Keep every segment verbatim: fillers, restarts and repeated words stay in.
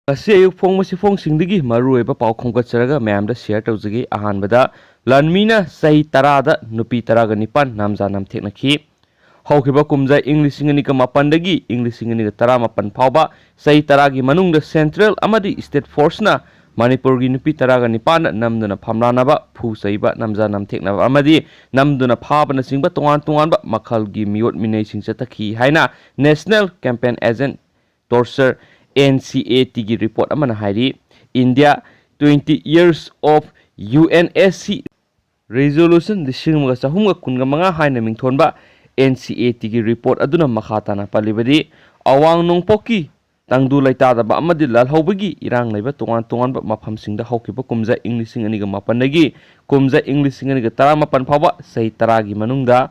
ꯉꯁꯤ ꯑꯌꯨꯛ ꯐꯣꯡꯕ ꯆꯦꯐꯣꯡꯁꯤꯡꯗꯒꯤ ꯃꯔꯨꯑꯣꯏꯕ ꯄꯥꯎ ꯈꯣꯝꯒꯠꯆꯔꯒ ꯃꯌꯥꯝꯗ ꯁꯤꯌꯔ ꯇꯧꯖꯒꯦ꯫ ꯑꯍꯥꯟꯕꯗ, ꯂꯥꯟꯃꯤꯅ ꯆꯍꯤ ꯇꯔꯥꯗ ꯅꯨꯄꯤ ꯇꯔꯥꯒ ꯅꯤꯄꯥꯟ ꯅꯝꯖꯥ ꯅꯝꯊꯦꯛꯅꯈꯤ꯫ ꯍꯧꯈꯤꯕ ꯀꯨꯝꯖꯥ ꯏꯪ ꯂꯤꯁꯤꯡ ꯑꯅꯤꯒ ꯃꯥꯄꯟꯗꯒꯤ ꯏꯪ ꯂꯤꯁꯤꯡ ꯑꯅꯤꯒ ꯇꯔꯥꯃꯥꯄꯟ ꯐꯥꯎꯕ ꯆꯍꯤ ꯇꯔꯥꯒꯤ ꯃꯅꯨꯡꯗ ꯁꯦꯟꯇ꯭ꯔꯦꯜ ꯑꯃꯗꯤ ꯁ꯭ꯇꯦꯠ ꯐꯣꯔꯁꯅ ꯃꯅꯤꯄꯨꯔꯒꯤ ꯅꯨꯄꯤ ꯇꯔꯥꯒ ꯅꯤꯄꯥꯟꯗ ꯅꯝꯗꯨꯅ ꯐꯝꯂꯥꯅꯕ, ꯐꯨ ꯆꯩꯕ, ꯅꯝꯖꯥ ꯅꯝꯊꯦꯛꯅꯕ ꯑꯃꯗꯤ ꯅꯝꯗꯨꯅ ꯐꯥꯕꯅꯆꯤꯡꯕ ꯇꯣꯉꯥꯟ ꯇꯣꯉꯥꯟꯕ ꯃꯈꯜꯒꯤ ꯃꯤꯑꯣꯠ ꯃꯤꯅꯩꯁꯤꯡ ꯆꯠꯊꯈꯤ ꯍꯥꯏꯅ National Campaign Against Torture, N C A T, ꯒꯤ ꯔꯤꯄꯣꯔꯠ ꯑꯃꯅ ꯍꯥꯏꯔꯤ꯫ India, twenty years of U N S C Resolution ꯂꯤꯁꯤꯡ ꯑꯃꯒ ꯆꯍꯨꯝꯒ ꯀꯨꯟꯒ ꯃꯉꯥ ꯍꯥꯏꯅ ꯃꯤꯡꯊꯣꯟꯕ N C A T ꯒꯤ ꯔꯤꯄꯣꯔꯠ ꯑꯗꯨꯅ ꯃꯈꯥ ꯇꯥꯅ ꯄꯜꯂꯤꯕꯗꯤ, ꯑꯋꯥꯡ ꯅꯣꯡꯄꯣꯛꯀꯤ ꯇꯪꯗꯨ ꯂꯩꯇꯥꯗꯕ ꯑꯃꯗꯤ ꯂꯥꯜꯍꯧꯕꯒꯤ ꯏꯔꯥꯡ ꯂꯩꯕ ꯇꯣꯉꯥꯟ ꯇꯣꯉꯥꯟꯕ ꯃꯐꯝꯁꯤꯡꯗ ꯍꯧꯈꯤꯕ ꯀꯨꯝꯖꯥ ꯏꯪ ꯂꯤꯁꯤꯡ ꯑꯅꯤꯒ ꯃꯥꯄꯟꯗꯒꯤ ꯀꯨꯝꯖꯥ ꯏꯪ ꯂꯤꯁꯤꯡ ꯑꯅꯤꯒ ꯇꯔꯥꯃꯥꯄꯟ ꯐꯥꯎꯕ ꯆꯍꯤ ꯇꯔꯥꯒꯤ ꯃꯅꯨꯡꯗ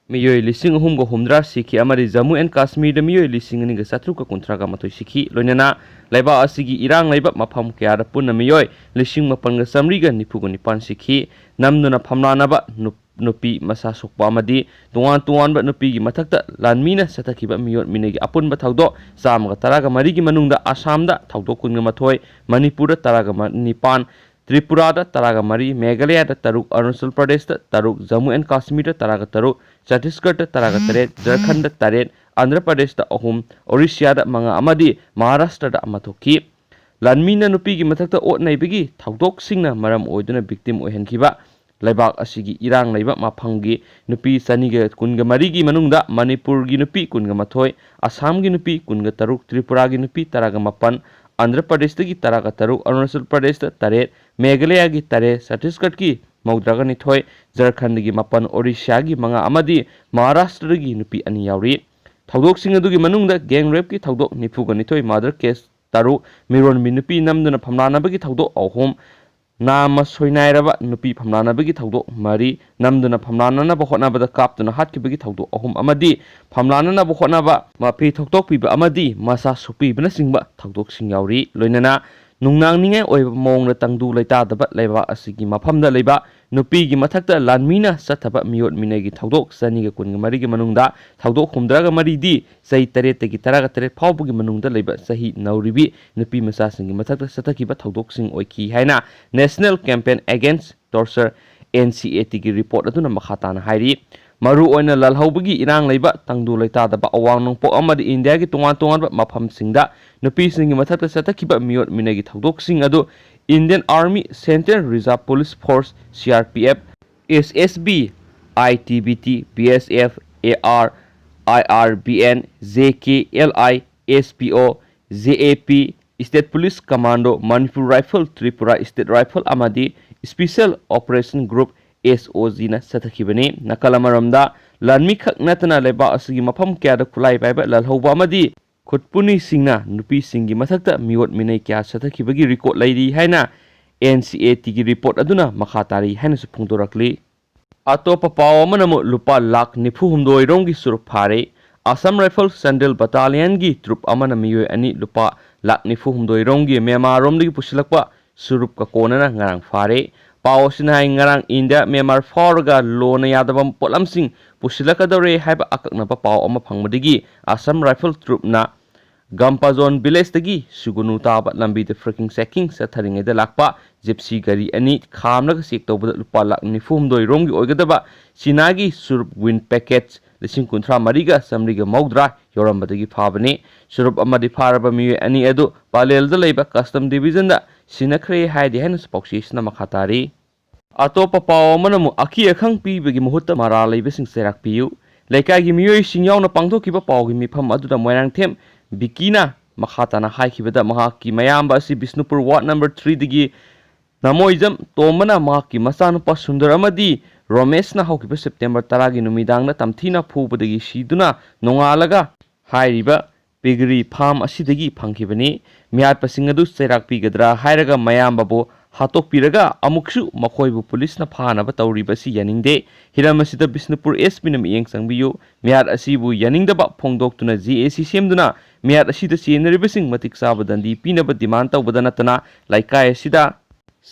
ꯃꯤꯑꯣꯏ ꯂꯤꯁꯤꯡ ꯑꯍꯨꯝꯒ ꯍꯨꯝꯗ꯭ꯔꯥ ꯁꯤꯈꯤ ꯑꯃꯗꯤ ꯖꯝꯃꯨ ꯑꯦꯟ ꯀꯥꯁꯃꯤꯔꯗ ꯃꯤꯑꯣꯏ ꯂꯤꯁꯤꯡ ꯑꯅꯤꯒ ꯆꯥꯇ꯭ꯔꯨꯛꯀ ꯀꯨꯟꯊ꯭ꯔꯥꯒ ꯃꯥꯊꯣꯏ ꯁꯤꯈꯤ꯫ ꯂꯣꯏꯅꯅ ꯂꯩꯕꯥꯛ ꯑꯁꯤꯒꯤ ꯏꯔꯥꯡ ꯂꯩꯕ ꯃꯐꯝ ꯀꯌꯥꯗ ꯄꯨꯟꯅ ꯃꯤꯑꯣꯏ ꯂꯤꯁꯤꯡ ꯃꯥꯄꯟꯒ ꯆꯥꯃꯔꯤꯒ ꯅꯤꯐꯨꯒ ꯅꯤꯄꯥꯟ ꯁꯤꯈꯤ꯫ ꯅꯝꯗꯨꯅ ꯐꯝꯂꯥꯅꯕ ꯅꯨ-, ꯅꯨꯄꯤ ꯃꯁꯥ ꯁꯣꯛꯄ ꯑꯃꯗꯤ ꯇꯣꯉꯥꯟ ꯇꯣꯉꯥꯟꯕ ꯅꯨꯄꯤꯒꯤ ꯃꯊꯛꯇ ꯂꯥꯟꯃꯤꯅ ꯆꯠꯊꯈꯤꯕ ꯃꯤꯑꯣꯠ ꯃꯤꯅꯩꯒꯤ ꯑꯄꯨꯟꯕ ꯊꯧꯗꯣꯛ ꯆꯥꯝꯃꯒ ꯇꯔꯥꯒ ꯃꯔꯤꯒꯤ ꯃꯅꯨꯡꯗ ꯑꯁꯥꯝꯗ ꯊꯧꯗꯣꯛ ꯀꯨꯟꯒ ꯃꯥꯊꯣꯏ, ꯃꯅꯤꯄꯨꯔꯗ ꯇꯔꯥꯒ ꯃ-, ꯅꯤꯄꯥꯟ, ꯇ꯭ꯔꯤꯄꯨꯔꯥꯗ ꯇꯔꯥꯒ ꯃꯔꯤ, ꯃꯦꯘꯥꯂꯌꯥꯗ ꯇꯔꯨꯛ, ꯑꯔꯨꯅꯥꯆꯜ ꯄ꯭ꯔꯗꯦꯁꯇ ꯇꯔꯨꯛ, ꯖꯝꯃꯨ ꯑꯦꯟ ꯀꯥꯁꯃꯤꯔꯗ ꯇꯔꯥꯒ ꯇꯔꯨꯛ, ꯆꯇꯤꯁꯒꯔꯗ ꯇꯔꯥꯒ ꯇꯔꯦꯠ, ꯖꯔꯈꯟꯗ ꯇꯔꯦꯠ, ꯑꯟꯙ꯭ꯔ ꯄ꯭ꯔꯗꯦꯁꯇ ꯑꯍꯨꯝ, ꯑꯣꯔꯤꯁꯤꯌꯥꯗ ꯃꯉꯥ ꯑꯃꯗꯤ ꯃꯍꯥꯔꯥꯁꯇ꯭ꯔꯗ ꯑꯃ ꯊꯣꯛꯈꯤ꯫ ꯂꯥꯟꯃꯤꯅ ꯅꯨꯄꯤꯒꯤ ꯃꯊꯛꯇ ꯑꯣꯠ ꯅꯩꯕꯒꯤ ꯊꯧꯗꯣꯛꯁꯤꯡꯅ ꯃꯔꯝ ꯑꯣꯏꯗꯨꯅ ꯚꯤꯛꯇꯤꯝ ꯑꯣꯏꯍꯟꯈꯤꯕ ꯂꯩꯕꯥꯛ ꯑꯁꯤꯒꯤ ꯏꯔꯥꯡ ꯂꯩꯕ ꯃꯐꯝꯒꯤ ꯅꯨꯄꯤ ꯆꯅꯤꯒ ꯀꯨꯟꯒ ꯃꯔꯤꯒꯤ ꯃꯅꯨꯡꯗ ꯃꯅꯤꯄꯨꯔꯒꯤ ꯅꯨꯄꯤ ꯀꯨꯟꯒ ꯃꯥꯊꯣꯏ, ꯑꯁꯥꯝꯒꯤ ꯅꯨꯄꯤ ꯀꯨꯟꯒ ꯇꯔꯨꯛ, ꯇ꯭ꯔꯤꯄꯨꯔꯥꯒꯤ ꯅꯨꯄꯤ ꯇꯔꯥꯒ ꯃꯥꯄꯟ, ꯑꯟꯙ꯭ꯔ ꯄ꯭ꯔꯗꯦꯁꯇꯒꯤ ꯇꯔꯥꯒ ꯇꯔꯨꯛ, ꯑꯔꯨꯅꯥꯆꯜ ꯄ꯭ꯔꯗꯦꯁꯇ ꯇꯔꯦꯠ, ꯃꯦꯘꯥꯂꯌꯥꯒꯤ ꯇꯔꯦꯠ, ꯆꯇꯤꯁꯒꯔꯗꯀꯤ ꯃꯧꯗ꯭ꯔꯥꯒ ꯅꯤꯊꯣꯏ, ꯖꯔꯈꯟꯗꯒꯤ ꯃꯥꯄꯟ, ꯑꯣꯔꯤꯁꯥꯒꯤ ꯃꯉꯥ ꯑꯃꯗꯤ ꯃꯍꯥꯔꯥꯁꯇ꯭ꯔꯗꯒꯤ ꯅꯨꯄꯤ ꯑꯅꯤ ꯌꯥꯎꯔꯤ꯫ ꯊꯧꯗꯣꯛꯁꯤꯡ ꯑꯗꯨꯒꯤ ꯃꯅꯨꯡꯗ ꯒꯦꯡ ꯔꯦꯞꯀꯤ ꯊꯧꯗꯣꯛ ꯅꯤꯐꯨꯒ ꯅꯤꯊꯣꯏ, ꯃꯔꯗꯔ ꯀꯦꯁ ꯇꯔꯨꯛ, ꯃꯤꯔꯣꯟꯕꯤ ꯅꯨꯄꯤ ꯅꯝꯗꯨꯅ ꯐꯝꯂꯥꯅꯕꯒꯤ ꯊꯧꯗꯣꯛ ꯑꯍꯨꯝ, ꯅꯥꯃ ꯁꯣꯏꯅꯥꯏꯔꯕ ꯅꯨꯄꯤ ꯐꯝꯂꯥꯅꯕꯒꯤ ꯊꯧꯗꯣꯛ ꯃꯔꯤ, ꯅꯝꯗꯨꯅ ꯐꯝꯂꯥꯅꯅꯕ ꯍꯣꯠꯅꯕꯗ ꯀꯥꯞꯇꯨꯅ ꯍꯥꯠꯈꯤꯕꯒꯤ ꯊꯧꯗꯣꯛ ꯑꯍꯨꯝ ꯑꯃꯗꯤ ꯐꯝꯂꯥꯅꯅꯕ ꯍꯣꯠꯅꯕ ꯃꯐꯤ ꯊꯧꯗꯣꯛꯄꯤꯕ ꯑꯃꯗꯤ ꯃꯁꯥ ꯁꯣꯛꯄꯤꯕꯅꯆꯤꯡꯕ ꯊꯧꯗꯣꯛꯁꯤꯡ ꯌꯥꯎꯔꯤ꯫ ꯂꯣꯏꯅꯅ ꯅꯨꯡꯅꯥꯡꯅꯤꯡꯉꯥꯏ ꯑꯣꯏꯕ ꯃꯑꯣꯡꯗ ꯇꯪꯗꯨ ꯂꯩꯇꯥꯗꯕ ꯂꯩꯕꯥꯛ ꯑꯁꯤꯒꯤ ꯃꯐꯝꯗ ꯂꯩꯕ ꯅꯨꯄꯤꯒꯤ ꯃꯊꯛꯇ ꯂꯥꯟꯃꯤꯅ ꯆꯠꯊꯕ ꯃꯤꯑꯣꯠ ꯃꯤꯅꯩꯒꯤ ꯊꯧꯗꯣꯛ ꯆꯅꯤꯒ ꯀꯨꯟꯒ ꯃꯔꯤꯒꯤ ꯃꯅꯨꯡꯗ ꯊꯧꯗꯣꯛ ꯍꯨꯝꯗ꯭ꯔꯥꯒ ꯃꯔꯤꯗꯤ ꯆꯍꯤ ꯇꯔꯦꯠꯇꯒꯤ ꯇꯔꯥꯒ ꯇꯔꯦꯠ ꯐꯥꯎꯕꯒꯤ ꯃꯅꯨꯡꯗ ꯂꯩꯕ ꯆꯍꯤ ꯅꯧꯔꯤꯕꯤ ꯅꯨꯄꯤ ꯃꯆꯥꯁꯤꯡꯒꯤ ꯃꯊꯛꯇ ꯆꯠꯊꯈꯤꯕ ꯊꯧꯗꯣꯛꯁꯤꯡ ꯑꯣꯏꯈꯤ ꯍꯥꯏꯅ National Campaign Against Torture, N C A T ꯒꯤ ꯔꯤꯄꯣꯔꯠ ꯑꯗꯨꯅ ꯃꯈꯥ ꯇꯥꯅ ꯍꯥꯏꯔꯤ꯫ ꯃꯔꯨꯑꯣꯏꯅ ꯂꯥꯜꯍꯧꯕꯒꯤ ꯏꯔꯥꯡ ꯂꯩꯕ ꯇꯪꯗꯨ ꯂꯩꯇꯥꯗꯕ ꯑꯋꯥꯡ ꯅꯣꯡꯄꯣꯛ ꯑꯃꯗꯤ ꯏꯟꯗꯤꯌꯥꯒꯤ ꯇꯣꯉꯥꯟ ꯇꯣꯉꯥꯟꯕ ꯃꯐꯝꯁꯤꯡꯗ ꯅꯨꯄꯤꯁꯤꯡꯒꯤ ꯃꯊꯛꯇ ꯆꯠꯊꯈꯤꯕ ꯃꯤꯑꯣꯠ ꯃꯤꯅꯩꯒꯤ ꯊꯧꯗꯣꯛꯁꯤꯡ ꯑꯗꯨ Indian Army, Central Reserve Police Force, C R P F, S S B, I T B P, B S F, A R, I R B N, J K L I, S P O, J A P, State Police Commando, Manipur Rifle, Tripura State Rifle ꯑꯃꯗꯤ Special Operation Group, S O G ꯅ ꯆꯠꯊꯈꯤꯕꯅꯤ꯫ ꯅꯥꯀꯜ ꯑꯃꯔꯣꯝꯗ, ꯂꯥꯟꯃꯤꯈꯛ ꯅꯠꯇꯅ ꯂꯩꯕꯥꯛ ꯑꯁꯤꯒꯤ ꯃꯐꯝ ꯀꯌꯥꯗ ꯈꯨꯠꯂꯥꯏ ꯄꯥꯏꯕ ꯂꯥꯜꯍꯧꯕ ꯑꯃꯗꯤ ꯈꯨꯠꯄꯨꯅꯤꯁꯤꯡꯅ ꯅꯨꯄꯤꯁꯤꯡꯒꯤ ꯃꯊꯛꯇ ꯃꯤꯑꯣꯠ ꯃꯤꯅꯩ ꯀꯌꯥ ꯆꯠꯊꯈꯤꯕꯒꯤ ꯔꯤꯀꯣꯔꯗ ꯂꯩꯔꯤ ꯍꯥꯏꯅ N C A T ꯒꯤ ꯔꯤꯄꯣꯔꯠ ꯑꯗꯨꯅ ꯃꯈꯥ ꯇꯥꯔꯤ ꯍꯥꯏꯅꯁꯨ ꯐꯣꯡꯗꯣꯔꯛꯂꯤ꯫ ꯑꯇꯣꯞꯄ ꯄꯥꯎ ꯑꯃꯅ ꯑꯃꯨꯛ ꯂꯨꯄꯥ ꯂꯥꯈ ꯅꯤꯐꯨ ꯍꯨꯝꯗꯣꯏ ꯔꯣꯝꯒꯤ ꯆꯨꯔꯨꯞ ꯐꯥꯔꯦ꯫ Assam Rifle Chandel Battalionꯒꯤ ꯇ꯭ꯔꯨꯞ ꯑꯃꯅ ꯃꯤꯑꯣꯏ ꯑꯅꯤ ꯂꯨꯄꯥ ꯂꯥꯈ ꯅꯤꯐꯨ ꯍꯨꯝꯗꯣꯏ ꯔꯣꯝꯒꯤ ꯃ꯭ꯌꯥꯟꯃꯥꯔ ꯔꯣꯝꯗꯒꯤ ꯄꯨꯁꯤꯜꯂꯛꯄ ꯆꯨꯔꯨꯞꯀ ꯀꯣꯟꯅꯅ ꯉꯔꯥꯡ ꯐꯥꯔꯦ꯫ ꯄꯥꯎ ꯑꯁꯤꯅ ꯍꯥꯏ, ꯉꯔꯥꯡ ꯏꯟꯗꯤꯌꯥ ꯃ꯭ꯌꯥꯟꯃꯥꯔ ꯐꯥꯎꯔꯒ ꯂꯣꯅ ꯌꯥꯗꯕ ꯄꯣꯠꯂꯝꯁꯤꯡ ꯄꯨꯁꯤꯜꯂꯛꯀꯗꯧꯔꯦ ꯍꯥꯏꯕ ꯑꯀꯛꯅꯕ ꯄꯥꯎ ꯑꯃ ꯐꯪꯕꯗꯒꯤ Assam Rifle ꯇ꯭ꯔꯨꯞꯅ ꯒꯝꯄꯥꯖꯣꯟ ꯚꯤꯂꯦꯖꯇꯒꯤ ꯁꯨꯒꯨꯅꯨ ꯇꯥꯕ ꯂꯝꯕꯤꯗ ꯐ꯭ꯔꯦꯀꯤꯡ ꯆꯦꯀꯤꯡ ꯆꯠꯊꯔꯤꯉꯩꯗ ꯂꯥꯛꯄ ꯖꯤꯞꯁꯤ ꯒꯥꯔꯤ ꯑꯅꯤ ꯈꯥꯝꯂꯒ ꯆꯦꯛ ꯇꯧꯕꯗ ꯂꯨꯄꯥ ꯂꯥꯈ ꯅꯤꯐꯨ ꯍꯨꯝꯗꯣꯏ ꯔꯣꯝꯒꯤ ꯑꯣꯏꯒꯗꯕ ꯆꯤꯅꯥꯒꯤ ꯆꯨꯔꯨꯞ ꯋꯤꯟ ꯄꯦꯀꯦꯠ ꯂꯤꯁꯤꯡ ꯀꯨꯟꯊ꯭ꯔꯥ ꯃꯔꯤꯒ ꯆꯥꯃꯔꯤꯒ ꯃꯧꯗ꯭ꯔꯥ ꯌꯧꯔꯝꯕꯗꯒꯤ ꯐꯥꯕꯅꯤ꯫ ꯆꯨꯔꯨꯞ ꯑꯃꯗꯤ ꯐꯥꯔꯕ ꯃꯤꯑꯣꯏ ꯑꯅꯤ ꯑꯗꯨ ꯄꯥꯂꯦꯜꯗ ꯂꯩꯕ ꯀꯁꯇꯝ ꯗꯤꯚꯤꯖꯟꯗ ꯁꯤꯟꯅꯈ꯭ꯔꯦ ꯍꯥꯏꯗꯤ ꯍꯥꯏꯅꯁꯨ ꯄꯥꯎꯆꯦꯁꯤꯅ ꯃꯈꯥ ꯇꯥꯔꯤ꯫ ꯑꯇꯣꯞꯄ ꯄꯥꯎ ꯑꯃꯅ ꯑꯃꯨꯛ ꯑꯀꯤ ꯑꯈꯪ ꯄꯤꯕꯒꯤ ꯃꯍꯨꯠꯇ ꯃꯔꯥꯜ ꯂꯩꯕꯁꯤꯡ ꯆꯩꯔꯥꯛ ꯄꯤꯌꯨ꯫ ꯂꯩꯀꯥꯏꯒꯤ ꯃꯤꯑꯣꯏꯁꯤꯡ ꯌꯥꯎꯅ ꯄꯥꯡꯊꯣꯛꯈꯤꯕ ꯄꯥꯎꯒꯤ ꯃꯤꯐꯝ ꯑꯗꯨꯗ ꯃꯣꯏꯔꯥꯡꯊꯦꯝ ꯕꯤꯀꯤꯅ ꯃꯈꯥ ꯇꯥꯅ ꯍꯥꯏꯈꯤꯕꯗ, ꯃꯍꯥꯛꯀꯤ ꯃꯌꯥꯝꯕ ꯑꯁꯤ ꯕꯤꯁꯅꯨꯄꯨꯔ ꯋꯥꯔꯗ ꯅꯝꯕꯔ ꯊ꯭ꯔꯤꯗꯒꯤ ꯅꯃꯣꯏꯖꯝ ꯇꯣꯝꯕꯅ ꯃꯍꯥꯛꯀꯤ ꯃꯆꯥꯅꯨꯄꯥ ꯁꯨꯟꯗꯔ ꯑꯃꯗꯤ ꯔꯣꯃꯦꯁꯅ ꯍꯧꯈꯤꯕ ꯁꯦꯞꯇꯦꯝꯕꯔ ꯇꯔꯥꯒꯤ ꯅꯨꯃꯤꯗꯥꯡꯗ ꯇꯝꯊꯤꯅ ꯐꯨꯕꯗꯒꯤ ꯁꯤꯗꯨꯅ ꯅꯣꯡꯉꯥꯜꯂꯒ ꯍꯥꯏꯔꯤꯕ ꯄꯤꯒꯔꯤ ꯐꯥꯔꯝ ꯑꯁꯤꯗꯒꯤ ꯐꯪꯈꯤꯕꯅꯤ꯫ ꯃꯤꯍꯥꯠꯄꯁꯤꯡ ꯑꯗꯨ ꯆꯩꯔꯥꯛ ꯄꯤꯒꯗ꯭ꯔꯥ ꯍꯥꯏꯔꯒ ꯃꯌꯥꯝꯕꯕꯨ ꯍꯥꯠꯇꯣꯛꯄꯤꯔꯒ ꯑꯃꯨꯛꯁꯨ ꯃꯈꯣꯏꯕꯨ ꯄꯨꯂꯤꯁꯅ ꯐꯥꯅꯕ ꯇꯧꯔꯤꯕ ꯑꯁꯤ ꯌꯥꯅꯤꯡꯗꯦ꯫ ꯍꯤꯔꯝ ꯑꯁꯤꯗ ꯕꯤꯁꯅꯨꯄꯨꯔ S P ꯅ ꯃꯤꯠꯌꯦꯡ ꯆꯪꯕꯤꯌꯨ꯫ ꯃꯤꯍꯥꯠ ꯑꯁꯤꯕꯨ ꯌꯥꯅꯤꯡꯗꯕ ꯐꯣꯡꯗꯣꯛꯇꯨꯅ J A C ꯁꯦꯝꯗꯨꯅ ꯃꯤꯍꯥꯠ ꯑꯁꯤꯗ ꯆꯦꯟꯅꯔꯤꯕꯁꯤꯡ ꯃꯇꯤꯛ ꯆꯥꯕ ꯗꯟꯗꯤ ꯄꯤꯅꯕ ꯗꯤꯃꯥꯟ ꯇꯧꯕꯗ ꯅꯠꯇꯅ ꯂꯩꯀꯥꯏ ꯑꯁꯤꯗ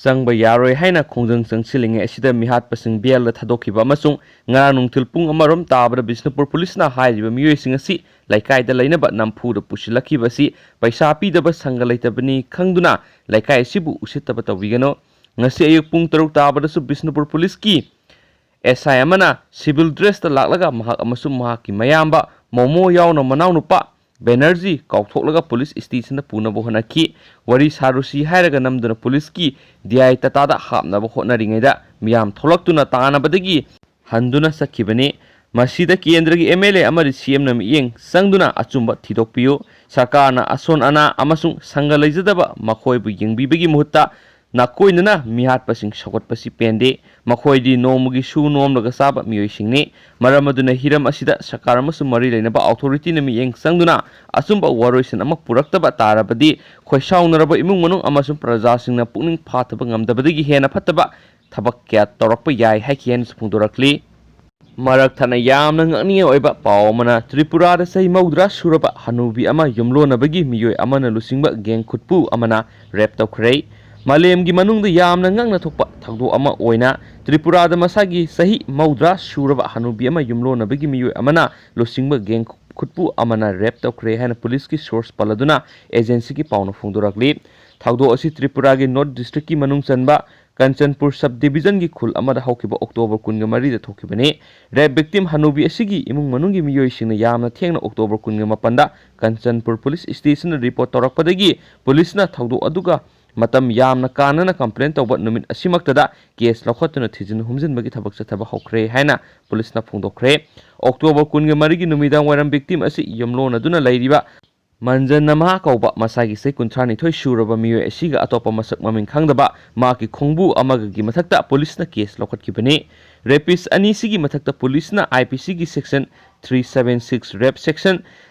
ꯆꯪꯕ ꯌꯥꯔꯣꯏ ꯍꯥꯏꯅ ꯈꯣꯡꯖꯪ ꯆꯪꯁꯤꯜꯂꯤꯉꯩ ꯑꯁꯤꯗ ꯃꯤꯍꯥꯠꯄꯁꯤꯡ ꯕꯦꯜꯗ ꯊꯥꯗꯣꯛꯈꯤꯕ ꯑꯃꯁꯨꯡ ꯉꯔꯥꯡ ꯅꯨꯡꯊꯤꯜ ꯄꯨꯡ ꯑꯃꯔꯣꯝ ꯇꯥꯕꯗ ꯕꯤꯁꯅꯨꯄꯨꯔ ꯄꯨꯂꯤꯁꯅ ꯍꯥꯏꯔꯤꯕ ꯃꯤꯑꯣꯏꯁꯤꯡ ꯑꯁꯤ ꯂꯩꯀꯥꯏꯗ ꯂꯩꯅꯕ ꯅꯝꯐꯨꯗ ꯄꯨꯁꯤꯜꯂꯛꯈꯤꯕ ꯑꯁꯤ ꯄꯩꯁꯥ ꯄꯤꯗꯕ ꯁꯪꯒ ꯂꯩꯇꯕꯅꯤ ꯈꯪꯗꯨꯅ ꯂꯩꯀꯥꯏ ꯑꯁꯤꯕꯨ ꯎꯁꯤꯠꯇꯕ ꯇꯧꯕꯤꯒꯅꯨ꯫ ꯉꯁꯤ ꯑꯌꯨꯛ ꯄꯨꯡ ꯇꯔꯨꯛ ꯇꯥꯕꯗꯁꯨ ꯕꯤꯁꯅꯨꯄꯨꯔ ꯄꯨꯂꯤꯁꯀꯤ ꯑꯦꯁ ꯑꯥꯏ ꯑꯃꯅ ꯁꯤꯚꯤꯜ ꯗ꯭ꯔꯦꯁꯇ ꯂꯥꯛꯂꯒ ꯃꯍꯥꯛ ꯑꯃꯁꯨꯡ ꯃꯍꯥꯛꯀꯤ ꯃꯌꯥꯝꯕ ꯃꯣꯃꯣ ꯌꯥꯎꯅ ꯃꯅꯥꯎꯅꯨꯄꯥ ꯕꯦꯅꯔꯖꯤ ꯀꯥꯎꯊꯣꯛꯂꯒ ꯄꯨꯂꯤꯁ ꯁ꯭ꯇꯦꯁꯟꯗ ꯄꯨꯅꯕ ꯍꯣꯠꯅꯈꯤ꯫ ꯋꯥꯔꯤ ꯁꯥꯔꯨꯁꯤ ꯍꯥꯏꯔꯒ ꯅꯝꯗꯨꯅ ꯄꯨꯂꯤꯁꯀꯤ ꯗꯤ ꯑꯥꯏ ꯇꯇꯥꯗ ꯍꯥꯞꯅꯕ ꯍꯣꯠꯅꯔꯤꯉꯩꯗ ꯃꯤꯌꯥꯝ ꯊꯣꯛꯂꯛꯇꯨꯅ ꯇꯥꯅꯕꯗꯒꯤ ꯍꯟꯗꯨꯅ ꯆꯠꯈꯤꯕꯅꯤ꯫ ꯃꯁꯤꯗ ꯀꯦꯟꯗ꯭ꯔꯒꯤ ꯑꯦꯝ ꯑꯦꯜ ꯑꯦ ꯑꯃꯗꯤ ꯁꯤ ꯑꯦꯝꯅ ꯃꯤꯠꯌꯦꯡ ꯆꯪꯗꯨꯅ ꯑꯆꯨꯝꯕ ꯊꯤꯗꯣꯛꯄꯤꯌꯨ꯫ ꯁꯔꯀꯥꯔꯅ ꯑꯁꯣꯟ ꯑꯅꯥ ꯑꯃꯁꯨꯡ ꯁꯪꯒ ꯂꯩꯖꯗꯕ ꯃꯈꯣꯏꯕꯨ ꯌꯦꯡꯕꯤꯕꯒꯤ ꯃꯍꯨꯠꯇ ꯅꯥꯀꯣꯏꯅꯅ ꯃꯤꯍꯥꯠꯄꯁꯤꯡ ꯁꯧꯒꯠꯄꯁꯤ ꯄꯦꯟꯗꯦ꯫ ꯃꯈꯣꯏꯗꯤ ꯅꯣꯡꯃꯒꯤ ꯁꯨ ꯅꯣꯝꯂꯒ ꯆꯥꯕ ꯃꯤꯑꯣꯏꯁꯤꯡꯅꯤ꯫ ꯃꯔꯝ ꯑꯗꯨꯅ ꯍꯤꯔꯝ ꯑꯁꯤꯗ ꯁꯔꯀꯥꯔ ꯑꯃꯁꯨꯡ ꯃꯔꯤ ꯂꯩꯅꯕ ꯑꯣꯊꯣꯔꯤꯇꯤꯅ ꯃꯤꯠꯌꯦꯡ ꯆꯪꯗꯨꯅ ꯑꯆꯨꯝꯕ ꯋꯥꯔꯣꯏꯁꯤꯟ ꯑꯃ ꯄꯨꯔꯛꯇꯕ ꯇꯥꯔꯕꯗꯤ ꯈꯣꯏꯁꯥꯎꯅꯔꯕ ꯏꯃꯨꯡ ꯃꯅꯨꯡ ꯑꯃꯁꯨꯡ ꯄ꯭ꯔꯖꯥꯁꯤꯡꯅ ꯄꯨꯛꯅꯤꯡ ꯐꯥꯊꯕ ꯉꯝꯗꯕꯗꯒꯤ ꯍꯦꯟꯅ ꯐꯠꯇꯕ ꯊꯕꯛ ꯀꯌꯥ ꯇꯧꯔꯛꯄ ꯌꯥꯏ ꯍꯥꯏꯈꯤ ꯍꯥꯏꯅꯁꯨ ꯐꯣꯡꯗꯣꯔꯛꯂꯤ꯫ ꯃꯔꯛ ꯊꯠꯅ ꯌꯥꯝꯅ ꯉꯛꯅꯤꯡꯉꯥꯏ ꯑꯣꯏꯕ ꯄꯥꯎ ꯑꯃꯅ, ꯇ꯭ꯔꯤꯄꯨꯔꯥꯗ ꯆꯍꯤ ꯃꯧꯗ꯭ꯔꯥ ꯁꯨꯔꯕ ꯍꯅꯨꯕꯤ ꯑꯃ ꯌꯨꯝꯂꯣꯟꯅꯕꯒꯤ ꯃꯤꯑꯣꯏ ꯑꯃꯅ ꯂꯨꯆꯤꯡꯕ ꯒꯦꯡ ꯈꯨꯠꯄꯨ ꯑꯃꯅ ꯔꯦꯞ ꯇꯧꯈ꯭ꯔꯦ꯫ ꯃꯥꯂꯦꯝꯒꯤ ꯃꯅꯨꯡꯗ ꯌꯥꯝꯅ ꯉꯛꯅ ꯊꯣꯛꯄ ꯊꯧꯗꯣꯛ ꯑꯃ ꯑꯣꯏꯅ ꯇ꯭ꯔꯤꯄꯨꯔꯥꯗ ꯃꯁꯥꯒꯤ ꯆꯍꯤ ꯃꯧꯗ꯭ꯔꯥ ꯁꯨꯔꯕ ꯍꯅꯨꯕꯤ ꯑꯃ ꯌꯨꯝꯂꯣꯟꯅꯕꯒꯤ ꯃꯤꯑꯣꯏ ꯑꯃꯅ ꯂꯨꯆꯤꯡꯕ ꯒꯦꯡ ꯈꯨꯠꯄꯨ ꯑꯃꯅ ꯔꯦꯞ ꯇꯧꯈ꯭ꯔꯦ ꯍꯥꯏꯅ ꯄꯨꯂꯤꯁꯀꯤ ꯁꯣꯔꯁ ꯄꯜꯂꯗꯨꯅ ꯑꯦꯖꯦꯟꯁꯤꯒꯤ ꯄꯥꯎꯅ ꯐꯣꯡꯗꯣꯔꯛꯂꯤ꯫ ꯊꯧꯗꯣꯛ ꯑꯁꯤ ꯇ꯭ꯔꯤꯄꯨꯔꯥꯒꯤ ꯅꯣꯔꯠ ꯗꯤꯁꯇ꯭ꯔꯤꯛꯀꯤ ꯃꯅꯨꯡ ꯆꯟꯕ ꯀꯟꯆꯟꯄꯨꯔ ꯁꯕ ꯗꯤꯕꯤꯖꯟꯒꯤ ꯈꯨꯜ ꯑꯃꯗ ꯍꯧꯈꯤꯕ ꯑꯣꯛꯇꯣꯕꯔ ꯀꯨꯟꯒ ꯃꯔꯤꯗ ꯊꯣꯛꯈꯤꯕꯅꯤ꯫ ꯔꯦꯞ ꯚꯤꯛꯇꯤꯝ ꯍꯅꯨꯕꯤ ꯑꯁꯤꯒꯤ ꯏꯃꯨꯡ ꯃꯅꯨꯡꯒꯤ ꯃꯤꯑꯣꯏꯁꯤꯡꯅ ꯌꯥꯝꯅ ꯊꯦꯡꯅ ꯑꯣꯛꯇꯣꯕꯔ ꯀꯨꯟꯒ ꯃꯥꯄꯟꯗ ꯀꯟꯆꯟꯄꯨꯔ ꯄꯨꯂꯤꯁ ꯁ꯭ꯇꯦꯁꯟꯗ ꯔꯤꯄꯣꯔꯠ ꯇꯧꯔꯛꯄꯗꯒꯤ ꯄꯨꯂꯤꯁꯅ ꯊꯧꯗꯣꯛ ꯑꯗꯨꯒ ꯃꯇꯝ ꯌꯥꯝꯅ ꯀꯥꯟꯅꯅ ꯀꯝꯄ꯭ꯂꯦꯟ ꯇꯧꯕ ꯅꯨꯃꯤꯠ ꯑꯁꯤꯃꯛꯇꯗ ꯀꯦꯁ ꯂꯧꯈꯠꯇꯨꯅ ꯊꯤꯖꯤꯟ ꯍꯨꯝꯖꯤꯟꯕꯒꯤ ꯊꯕꯛ ꯆꯠꯊꯕ ꯍꯧꯈ꯭ꯔꯦ ꯍꯥꯏꯅ ꯄꯨꯂꯤꯁꯅ ꯐꯣꯡꯗꯣꯛꯈ꯭ꯔꯦ꯫ ꯑꯣꯛꯇꯣꯕꯔ ꯀꯨꯟꯒ ꯃꯔꯤꯒꯤ ꯅꯨꯃꯤꯗꯥꯡ ꯋꯥꯏꯔꯝ ꯚꯤꯛꯇꯤꯝ ꯑꯁꯤ ꯌꯨꯝꯂꯣꯟꯅꯗꯨꯅ ꯂꯩꯔꯤꯕ ꯃꯟꯖꯟ ꯅꯝꯍꯥ ꯀꯧꯕ ꯃꯁꯥꯒꯤ ꯆꯍꯤ ꯀꯨꯟꯊ꯭ꯔꯥ ꯅꯤꯊꯣꯏ ꯁꯨꯔꯕ ꯃꯤꯑꯣꯏ ꯑꯁꯤꯒ ꯑꯇꯣꯞꯄ ꯃꯁꯛ ꯃꯃꯤꯡ ꯈꯪꯗꯕ ꯃꯍꯥꯛꯀꯤ ꯈꯣꯡꯕꯨ ꯑꯃꯒꯒꯤ ꯃꯊꯛꯇ ꯄꯨꯂꯤꯁꯅ ꯀꯦꯁ ꯂꯧꯈꯠꯈꯤꯕꯅꯤ꯫ ꯔꯦꯄꯤꯁ ꯑꯅꯤꯁꯤꯒꯤ ꯃꯊꯛꯇ ꯄꯨꯂꯤꯁꯅ ꯑꯥꯏ ꯄꯤ ꯁꯤꯒꯤ ꯁꯦꯛꯁꯟ ꯊ꯭ꯔꯤ ꯁꯚꯦꯟ ꯁꯤꯛꯁ, ꯔꯦꯞ ꯁꯦꯛꯁꯟ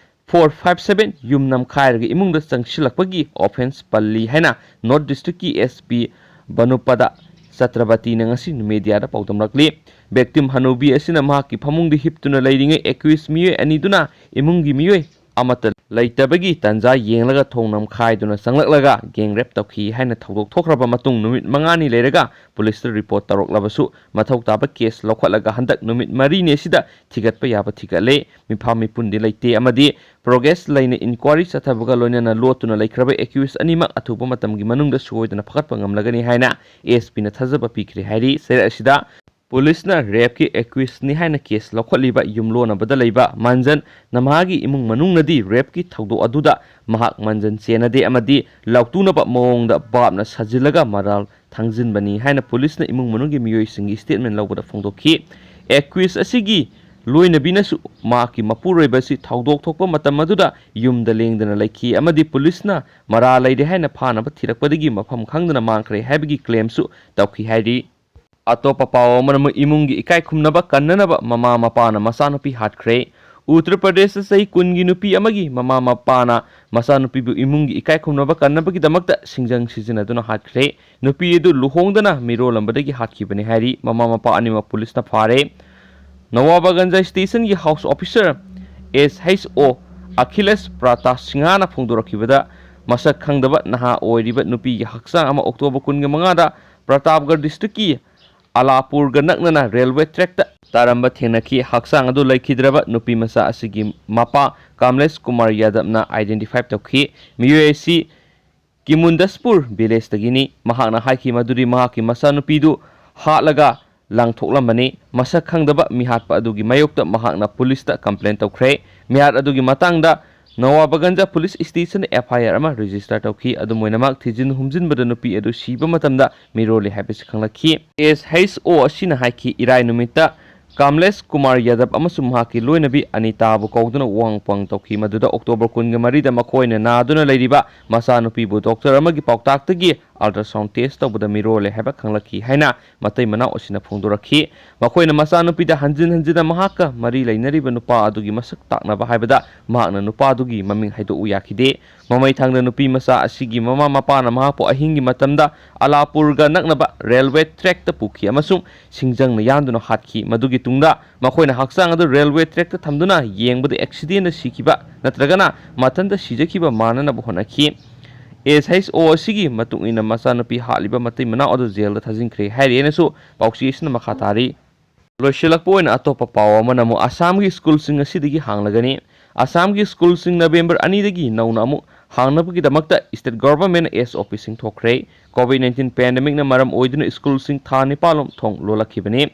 ꯐꯣꯔ ꯐꯥꯏꯚ ꯁꯚꯦꯟ, ꯌꯨꯝ ꯅꯝꯈꯥꯏꯔꯒ ꯏꯃꯨꯡꯗ ꯆꯪꯁꯤꯜꯂꯛꯄꯒꯤ ꯑꯣꯐꯦꯟꯁ ꯄꯜꯂꯤ ꯍꯥꯏꯅ ꯅꯣꯔꯠ ꯗꯤꯁꯇ꯭ꯔꯤꯛꯀꯤ ꯑꯦꯁ ꯄꯤ ꯕꯅꯨꯄꯗ ꯆꯇ꯭ꯔꯕꯇꯤꯅ ꯉꯁꯤ ꯃꯦꯗꯤꯌꯥꯗ ꯄꯥꯎꯗꯝꯂꯛꯂꯤ꯫ ꯚꯤꯛꯇꯤꯝ ꯍꯅꯨꯕꯤ ꯑꯁꯤꯅ ꯃꯍꯥꯛꯀꯤ ꯐꯃꯨꯡꯗ ꯍꯤꯞꯇꯨꯅ ꯂꯩꯔꯤꯉꯩ ꯑꯦꯀ꯭ꯌꯨꯁ ꯃꯤꯑꯣꯏ ꯑꯅꯤꯗꯨꯅ ꯏꯃꯨꯡꯒꯤ ꯃꯤꯑꯣꯏ ꯑꯃꯠꯇ ꯂꯩꯇꯕꯒꯤ ꯇꯥꯟꯖꯥ ꯌꯦꯡꯂꯒ ꯊꯣꯡ ꯅꯝꯈꯥꯏꯗꯨꯅ ꯆꯪꯂꯛꯂꯒ gang rape ꯇꯧꯈꯤ ꯍꯥꯏꯅ ꯊꯧꯗꯣꯛ ꯊꯣꯛꯈ꯭ꯔꯕ ꯃꯇꯨꯡ ꯅꯨꯃꯤꯠ ꯃꯉꯥꯅꯤ ꯂꯩꯔꯒ ꯄꯨꯂꯤꯁꯇ report ꯇꯧꯔꯛꯂꯕꯁꯨ ꯃꯊꯧ ꯇꯥꯕ case ꯂꯧꯈꯠꯂꯒ ꯍꯟꯗꯛ ꯅꯨꯃꯤꯠ ꯃꯔꯤꯅꯤ ꯑꯁꯤꯗ ꯊꯤꯒꯠꯄ ꯌꯥꯕ ꯊꯤꯒꯠꯂꯦ꯫ ꯃꯤꯐꯥ ꯃꯤꯄꯨꯟꯗꯤ ꯂꯩꯇꯦ ꯑꯃꯗꯤ progress ꯂꯩꯅ inquiry ꯆꯠꯊꯕꯒ ꯂꯣꯏꯅꯅ ꯂꯣꯠꯇꯨꯅ ꯂꯩꯈ꯭ꯔꯕ accused ꯑꯅꯤꯃꯛ ꯑꯊꯨꯕ ꯃꯇꯝꯒꯤ ꯃꯅꯨꯡꯗ ꯁꯣꯏꯗꯅ ꯐꯒꯠꯄ ꯉꯝꯂꯒꯅꯤ ꯍꯥꯏꯅ S P ꯅ ꯊꯥꯖꯕ ꯄꯤꯈ꯭ꯔꯦ ꯍꯥꯏꯔꯤ꯫ ꯆꯩꯔꯛ ꯑꯁꯤꯗ ꯄꯨꯂꯤꯁꯅ rape ꯀꯤ accused ꯅꯤ ꯍꯥꯏꯅ case ꯂꯧꯈꯠꯂꯤꯕ ꯌꯨꯝꯂꯣꯟꯅꯕꯗ ꯂꯩꯕ ꯃꯟꯖꯟ ꯅꯝꯍꯥꯒꯤ ꯏꯃꯨꯡ ꯃꯅꯨꯡꯅꯗꯤ rape ꯀꯤ ꯊꯧꯗꯣꯛ ꯑꯗꯨꯗ ꯃꯍꯥꯛ ꯃꯟꯖꯟ ꯆꯦꯟꯅꯗꯦ ꯑꯃꯗꯤ ꯂꯥꯎꯇꯨꯅꯕ ꯃꯑꯣꯡꯗ ꯚꯥꯞꯅ ꯁꯥꯖꯤꯜꯂꯒ ꯃꯔꯥꯜ ꯊꯥꯡꯖꯤꯟꯕꯅꯤ ꯍꯥꯏꯅ ꯄꯨꯂꯤꯁꯅ ꯏꯃꯨꯡ ꯃꯅꯨꯡꯒꯤ ꯃꯤꯑꯣꯏꯁꯤꯡꯒꯤ statement ꯂꯧꯕꯗ ꯐꯣꯡꯗꯣꯛꯈꯤ꯫ Accused ꯑꯁꯤꯒꯤ ꯂꯣꯏꯅꯕꯤꯅꯁꯨ ꯃꯍꯥꯛꯀꯤ ꯃꯄꯨꯔꯣꯏꯕ ꯑꯁꯤ ꯊꯧꯗꯣꯛ ꯊꯣꯛꯄ ꯃꯇꯝ ꯑꯗꯨꯗ ꯌꯨꯝꯗ ꯂꯦꯡꯗꯅ ꯂꯩꯈꯤ ꯑꯃꯗꯤ ꯄꯨꯂꯤꯁꯅ ꯃꯔꯥꯜ ꯂꯩꯔꯦ ꯍꯥꯏꯅ ꯐꯥꯅꯕ ꯊꯤꯔꯛꯄꯗꯒꯤ ꯃꯐꯝ ꯈꯪꯗꯅ ꯃꯥꯡꯈ꯭ꯔꯦ ꯍꯥꯏꯕꯒꯤ claim ꯁꯨ ꯇꯧꯈꯤ ꯍꯥꯏꯔꯤ꯫ ꯑꯇꯣꯞꯄ ꯄꯥꯎ ꯑꯃꯅ, ꯑꯃꯨꯛ ꯏꯃꯨꯡꯒꯤ ꯏꯀꯥꯏ ꯈꯨꯝꯅꯕ ꯀꯟꯅꯅꯕ ꯃꯃꯥ ꯃꯄꯥꯅ ꯃꯆꯥꯅꯨꯄꯤ ꯍꯥꯠꯈ꯭ꯔꯦ꯫ ꯎꯠꯇꯔ ꯄ꯭ꯔꯗꯦꯁꯇ ꯆꯍꯤ ꯀꯨꯟꯒꯤ ꯅꯨꯄꯤ ꯑꯃꯒꯤ ꯃꯃꯥ ꯃꯄꯥꯅ ꯃꯆꯥꯅꯨꯄꯤꯕꯨ ꯏꯃꯨꯡꯒꯤ ꯏꯀꯥꯏ ꯈꯨꯝꯅꯕ ꯀꯟꯅꯕꯒꯤꯗꯃꯛꯇ ꯁꯤꯡꯖꯪ ꯁꯤꯖꯤꯟꯅꯗꯨꯅ ꯍꯥꯠꯈ꯭ꯔꯦ꯫ ꯅꯨꯄꯤ ꯑꯗꯨ ꯂꯨꯍꯣꯡꯗꯅ ꯃꯤꯔꯣꯜꯂꯝꯕꯗꯒꯤ ꯍꯥꯠꯈꯤꯕꯅꯤ ꯍꯥꯏꯔꯤ꯫ ꯃꯃꯥ ꯃꯄꯥ ꯑꯅꯤꯃꯛ ꯄꯨꯂꯤꯁꯅ ꯐꯥꯔꯦ꯫ ꯅꯋꯥꯕꯒꯟꯖ ꯁ꯭ꯇꯦꯁꯟꯒꯤ house officer S H O Akhilesh Pratap ꯁꯤꯡꯍꯅ ꯐꯣꯡꯗꯣꯔꯛꯈꯤꯕꯗ, ꯃꯁꯛ ꯈꯪꯗꯕ ꯅꯍꯥ ꯑꯣꯏꯔꯤꯕ ꯅꯨꯄꯤꯒꯤ ꯍꯛꯆꯥꯡ ꯑꯃ ꯑꯣꯛꯇꯣꯕꯔ ꯀꯨꯟꯒ ꯃꯉꯥꯗ ꯄ꯭ꯔꯇꯥꯞꯒꯔ ꯗꯤꯁꯇ꯭ꯔꯤꯛꯀꯤ ꯑꯂꯥꯄꯨꯔꯒ ꯅꯛꯅꯅ ꯔꯦꯜꯋꯦ ꯇ꯭ꯔꯦꯛꯇ ꯇꯥꯔꯝꯕ ꯊꯦꯡꯅꯈꯤ꯫ ꯍꯛꯆꯥꯡ ꯑꯗꯨ ꯂꯩꯈꯤꯗ꯭ꯔꯕ ꯅꯨꯄꯤ ꯃꯆꯥ ꯑꯁꯤꯒꯤ ꯃꯄꯥ ꯀꯥꯝꯂꯦꯁ ꯀꯨꯃꯥꯔ ꯌꯥꯗꯕꯅ identify ꯇꯧꯈꯤ꯫ ꯃꯤꯑꯣꯏ ꯑꯁꯤ ꯀꯤꯃꯨꯟꯗꯁꯄꯨꯔ ꯚꯤꯂꯦꯖꯇꯒꯤꯅꯤ꯫ ꯃꯍꯥꯛꯅ ꯍꯥꯏꯈꯤ ꯃꯗꯨꯗꯤ ꯃꯍꯥꯛꯀꯤ ꯃꯆꯥꯅꯨꯄꯤꯗꯨ ꯍꯥꯠꯂꯒ ꯂꯪꯊꯣꯛꯂꯝꯕꯅꯤ꯫ ꯃꯁꯛ ꯈꯪꯗꯕ ꯃꯤꯍꯥꯠꯄ ꯑꯗꯨꯒꯤ ꯃꯥꯌꯣꯛꯇ ꯃꯍꯥꯛꯅ ꯄꯨꯂꯤꯁꯇ complain ꯇꯧꯈ꯭ꯔꯦ꯫ ꯃꯤꯍꯥꯠ ꯑꯗꯨꯒꯤ ꯃꯇꯥꯡꯗ ꯅꯋꯥꯕꯒꯟꯖ ꯄꯨꯂꯤꯁ ꯁ꯭ꯇꯦꯁꯟꯗ F I R ꯑꯃ register ꯇꯧꯈꯤ꯫ ꯑꯗꯨꯝ ꯑꯣꯏꯅꯃꯛ, ꯊꯤꯖꯤꯟ ꯍꯨꯝꯖꯤꯟꯕꯗ ꯅꯨꯄꯤ ꯑꯗꯨ ꯁꯤꯕ ꯃꯇꯝꯗ ꯃꯤꯔꯣꯜꯂꯤ ꯍꯥꯏꯕꯁꯤ ꯈꯪꯂꯛꯈꯤ꯫ S H O ꯑꯁꯤꯅ ꯍꯥꯏꯈꯤ, ꯏꯔꯥꯏ ꯅꯨꯃꯤꯠꯇ ꯀꯥꯝꯂꯦꯁ ꯀꯨꯃꯥꯔ ꯌꯥꯗꯕ ꯑꯃꯁꯨꯡ ꯃꯍꯥꯛꯀꯤ ꯂꯣꯏꯅꯕꯤ ꯑꯅꯤꯇꯥꯕꯨ ꯀꯧꯗꯨꯅ ꯋꯥꯍꯪ ꯄꯥꯎꯍꯪ ꯇꯧꯈꯤ꯫ ꯃꯗꯨꯗ ꯑꯣꯛꯇꯣꯕꯔ ꯀꯨꯟꯒ ꯃꯔꯤꯗ ꯃꯈꯣꯏꯅ ꯅꯥꯗꯨꯅ ꯂꯩꯔꯤꯕ ꯃꯆꯥꯅꯨꯄꯤꯕꯨ ꯗꯣꯛꯇꯔ ꯑꯃꯒꯤ ꯄꯥꯎꯇꯥꯛꯇꯒꯤ ultrasound test ꯇꯧꯕꯗ ꯃꯤꯔꯣꯜꯂꯦ ꯍꯥꯏꯕ ꯈꯪꯂꯛꯈꯤ ꯍꯥꯏꯅ ꯃꯇꯩ ꯃꯅꯥꯎ ꯑꯁꯤꯅ ꯐꯣꯡꯗꯣꯔꯛꯈꯤ꯫ ꯃꯈꯣꯏꯅ ꯃꯆꯥꯅꯨꯄꯤꯗ ꯍꯟꯖꯤꯟ ꯍꯟꯖꯤꯟꯅ ꯃꯍꯥꯛꯀ ꯃꯔꯤ ꯂꯩꯅꯔꯤꯕ ꯅꯨꯄꯥ ꯑꯗꯨꯒꯤ ꯃꯁꯛ ꯇꯥꯛꯅꯕ ꯍꯥꯏꯕꯗ ꯃꯍꯥꯛꯅ ꯅꯨꯄꯥꯗꯨꯒꯤ ꯃꯃꯤꯡ ꯍꯥꯏꯗꯣꯛꯎ ꯌꯥꯈꯤꯗꯦ꯫ ꯃꯃꯩ ꯊꯪꯗ ꯅꯨꯄꯤ ꯃꯆꯥ ꯑꯁꯤꯒꯤ ꯃꯃꯥ ꯃꯄꯥꯅ ꯃꯍꯥꯛꯄꯨ ꯑꯍꯤꯡꯒꯤ ꯃꯇꯝꯗ ꯑꯂꯥꯄꯨꯔꯒ ꯅꯛꯅꯕ ꯔꯦꯜꯋꯦ ꯇ꯭ꯔꯦꯛꯇ ꯄꯨꯈꯤ ꯑꯃꯁꯨꯡ ꯁꯤꯡꯖꯪꯅ ꯌꯥꯟꯗꯨꯅ ꯍꯥꯠꯈꯤ꯫ ꯃꯗꯨꯒꯤ ꯇꯨꯡꯗ ꯃꯈꯣꯏꯅ ꯍꯛꯆꯥꯡ ꯑꯗꯨ ꯔꯦꯜꯋꯦ ꯇ꯭ꯔꯦꯛꯇ ꯊꯝꯗꯨꯅ ꯌꯦꯡꯕꯗ ꯑꯦꯛꯁꯤꯗꯦꯟꯗ ꯁꯤꯈꯤꯕ ꯅꯠꯇ꯭ꯔꯒꯅ ꯃꯊꯟꯇ ꯁꯤꯖꯈꯤꯕ ꯃꯥꯟꯅꯅꯕ ꯍꯣꯠꯅꯈꯤ꯫ ꯑꯦꯁ ꯑꯩꯆ ꯑꯣ ꯑꯁꯤꯒꯤ ꯃꯇꯨꯡ ꯏꯟꯅ ꯃꯆꯥꯅꯨꯄꯤ ꯍꯥꯠꯂꯤꯕ ꯃꯇꯩ ꯃꯅꯥꯎ ꯑꯗꯨ ꯖꯦꯜꯗ ꯊꯥꯖꯤꯟꯈ꯭ꯔꯦ ꯍꯥꯏꯔꯤ ꯍꯥꯏꯅꯁꯨ ꯄꯥꯎꯆꯦ ꯑꯁꯤꯅ ꯃꯈꯥ ꯇꯥꯔꯤ꯫ ꯂꯣꯏꯁꯤꯜꯂꯛꯄ ꯑꯣꯏꯅ ꯑꯇꯣꯞꯄ ꯄꯥꯎ ꯑꯃꯅ ꯑꯃꯨꯛ ꯑꯁꯥꯝꯒꯤ ꯁ꯭ꯀꯨꯜꯁꯤꯡ ꯑꯁꯤꯗꯒꯤ ꯍꯥꯡꯂꯒꯅꯤ꯫ ꯑꯁꯥꯝꯒꯤ ꯁ꯭ꯀꯨꯜꯁꯤꯡ ꯅꯕꯦꯝꯕꯔ ꯑꯅꯤꯗꯒꯤ ꯅꯧꯅ ꯑꯃꯨꯛ ꯍꯥꯡꯅꯕꯒꯤꯗꯃꯛꯇ ꯁ꯭ꯇꯦꯠ ꯒꯣꯚꯔꯟꯃꯦꯟꯠꯅ ꯑꯦꯁ ꯑꯣ ꯄꯤ ꯁꯤꯡꯊꯣꯛꯈ꯭ꯔꯦ꯫ ꯀꯣꯚꯤꯗ ꯅꯥꯏꯟꯇꯤꯟ ꯄꯦꯟꯗꯦꯃꯤꯛꯅ ꯃꯔꯝ ꯑꯣꯏꯗꯨꯅ ꯁ꯭ꯀꯨꯜꯁꯤꯡ ꯊꯥ ꯅꯤꯄꯥꯟꯂꯣꯝ ꯊꯣꯡ ꯂꯣꯜꯂꯛꯈꯤꯕꯅꯤ꯫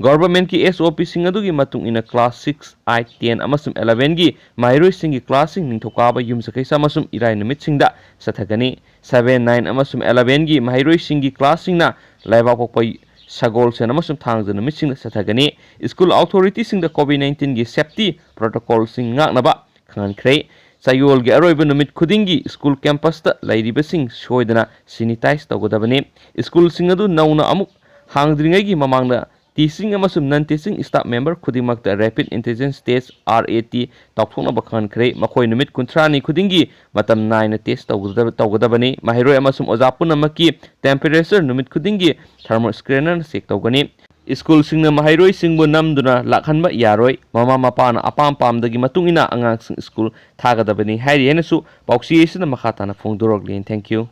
ꯒꯣꯚꯔꯟꯃꯦꯟꯠꯀꯤ ꯑꯦꯁ ꯑꯣ ꯄꯤ ꯁꯤꯡ ꯑꯗꯨꯒꯤ ꯃꯇꯨꯡ ꯏꯟꯅ ꯀ꯭ꯂꯥꯁ ꯁꯤꯛꯁ, ꯑꯥꯏꯠ, ꯇꯦꯟ ꯑꯃꯁꯨꯡ ꯑꯦꯂꯦꯚꯦꯟꯒꯤ ꯃꯍꯩꯔꯣꯏꯁꯤꯡꯒꯤ ꯀ꯭ꯂꯥꯁꯁꯤꯡ ꯅꯤꯡꯊꯧꯀꯥꯕ, ꯌꯨꯝꯁꯀꯩꯁ ꯑꯃꯁꯨꯡ ꯏꯔꯥꯏ ꯅꯨꯃꯤꯠꯁꯤꯡꯗ ꯆꯠꯊꯒꯅꯤ꯫ ꯁꯚꯦꯟ, ꯅꯥꯏꯟ ꯑꯃꯁꯨꯡ ꯑꯦꯂꯦꯚꯦꯟꯒꯤ ꯃꯍꯩꯔꯣꯏꯁꯤꯡꯒꯤ ꯀ꯭ꯂꯥꯁꯁꯤꯡꯅ ꯂꯩꯕꯥꯛꯄꯣꯛꯄ, ꯁꯒꯣꯜꯁꯦꯟ ꯑꯃꯁꯨꯡ ꯊꯥꯡꯖ ꯅꯨꯃꯤꯠꯁꯤꯡꯗ ꯆꯠꯊꯒꯅꯤ꯫ ꯁ꯭ꯀꯨꯜ ꯑꯣꯊꯣꯔꯤꯇꯤꯁꯤꯡꯗ ꯀꯣꯚꯤꯗ ꯅꯥꯏꯟꯇꯤꯟꯒꯤ ꯁꯦꯐꯇꯤ ꯄ꯭ꯔꯣꯇꯣꯀꯣꯜꯁꯤꯡ ꯉꯥꯛꯅꯕ ꯈꯪꯍꯟꯈ꯭ꯔꯦ꯫ ꯆꯌꯣꯜꯒꯤ ꯑꯔꯣꯏꯕ ꯅꯨꯃꯤꯠ ꯈꯨꯗꯤꯡꯒꯤ ꯁ꯭ꯀꯨꯜ ꯀꯦꯝꯄꯁꯇ ꯂꯩꯔꯤꯕꯁꯤꯡ ꯁꯣꯏꯗꯅ ꯁꯦꯅꯤꯇꯥꯏꯖ ꯇꯧꯒꯗꯕꯅꯤ꯫ ꯁ꯭ꯀꯨꯜꯁꯤꯡ ꯑꯗꯨ ꯅꯧꯅ ꯑꯃꯨꯛ ꯍꯥꯡꯗ꯭ꯔꯤꯉꯩꯒꯤ ꯃꯃꯥꯡꯗ ꯇꯤꯆꯤꯡ ꯑꯃꯁꯨꯡ ꯅꯟ ꯇꯤꯆꯤꯡ ꯁ꯭ꯇꯥꯐ ꯃꯦꯝꯕꯔ ꯈꯨꯗꯤꯡꯃꯛꯇ ꯔꯦꯄꯤꯗ ꯑꯦꯟꯇꯤꯖꯦꯟ ꯇꯦꯁ, ꯑꯥꯔ ꯑꯦ ꯇꯤ, ꯇꯧꯊꯣꯛꯅꯕ ꯈꯪꯍꯟꯈ꯭ꯔꯦ꯫ ꯃꯈꯣꯏ ꯅꯨꯃꯤꯠ ꯀꯨꯟꯊ꯭ꯔꯥꯅꯤ ꯈꯨꯗꯤꯡꯒꯤ ꯃꯇꯝ ꯅꯥꯏꯅ ꯇꯦꯁ ꯇꯧꯒꯗꯕ, ꯇꯧꯒꯗꯕꯅꯤ꯫ ꯃꯍꯩꯔꯣꯏ ꯑꯃꯁꯨꯡ ꯑꯣꯖꯥ ꯄꯨꯝꯅꯃꯛꯀꯤ ꯇꯦꯝꯄꯔꯦꯆꯔ ꯅꯨꯃꯤꯠ ꯈꯨꯗꯤꯡꯒꯤ ꯊꯔꯃꯣ ꯁ꯭ꯀꯦꯅꯔꯅ ꯆꯦꯛ ꯇꯧꯒꯅꯤ꯫ ꯁ꯭ꯀꯨꯜꯁꯤꯡꯅ ꯃꯍꯩꯔꯣꯏꯁꯤꯡꯕꯨ ꯅꯝꯗꯨꯅ ꯂꯥꯛꯍꯟꯕ ꯌꯥꯔꯣꯏ꯫ ꯃꯃꯥ ꯃꯄꯥꯅ ꯑꯄꯥꯝ ꯄꯥꯝꯗꯒꯤ ꯃꯇꯨꯡ ꯏꯟꯅ ꯑꯉꯥꯡꯁꯤꯡ ꯁ꯭ꯀꯨꯜ ꯊꯥꯒꯗꯕꯅꯤ ꯍꯥꯏꯔꯤ ꯍꯥꯏꯅꯁꯨ ꯄꯥꯎꯆꯦ ꯑꯁꯤꯅ ꯃꯈꯥ ꯇꯥꯅ ꯐꯣꯡꯗꯣꯔꯛꯂꯤ꯫ Thank you꯫